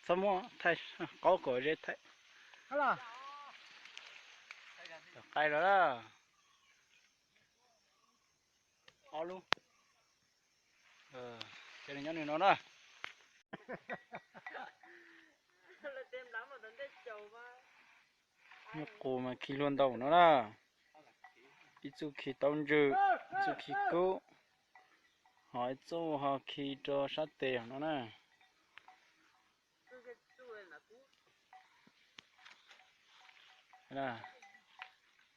Txhob muab thaij, qaub kom ze thaij. Qaib lawm. Ob lub. Ces nws nyob nws no na. Nyuj qus mas khi hlua ntau no na. Ib txuj khi taub ntswg, ib txuj khi kub, ho ib txuj ho khi rau sab tes no na.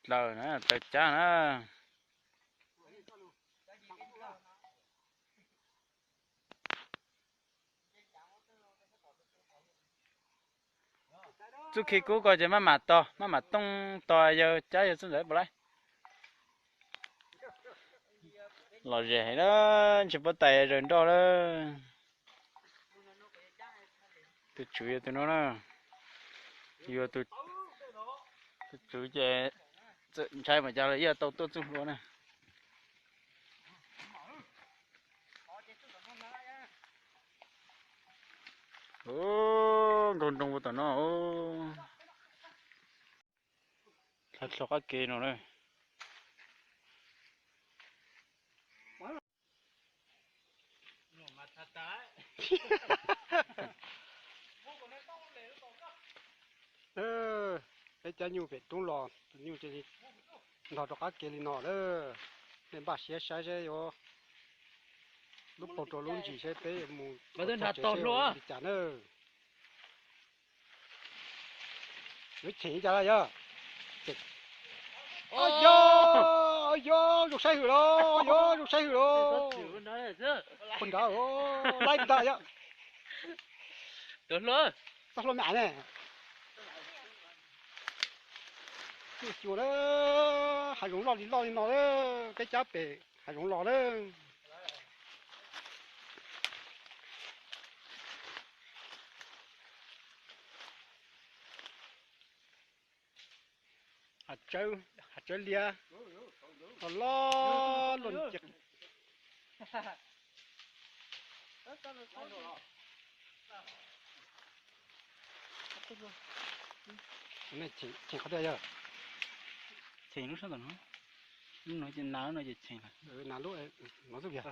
Dlaws na, dlaws cab na. Txuj khi kub ko ces maj mam tog, maj mam tooj tog yawg cab yawg txuj ntawd puas laib. Lom zem heev na, ntsis puab tais zaws nroj lawm. Tus tswv yog tus no na, yog tus tswv ces txawm ntshai mas cas los ib yam tau tuaj txuj hlua na. Nkaug nroo ua tom no. Hlais hlo qab kev no na. Peb cab nyuj pem roob los, tus nyuj cia li ntog rov qab kev li no lawm. Nej npaj siab saib seb yuav lub paug rau lub ntsis seb peb mus txog tsev seb li cas na. Yuav cheem li cas lawm yog? Yog, yog zoo saib hwm los, yog zoo saib hwm los. Pog nrad, laib ntag yog. Txoj hlua me ne. Xyuas na, hav zoov loj li loj li no, peb cab pem hav zoov los na. Hav tsawb liab, loj loj luaj li. Cheem qhov twg yog? Cheem lub sab tom no. Lub no ces nas, lub no ces cheem lawm. Nas lub no xwb kiag.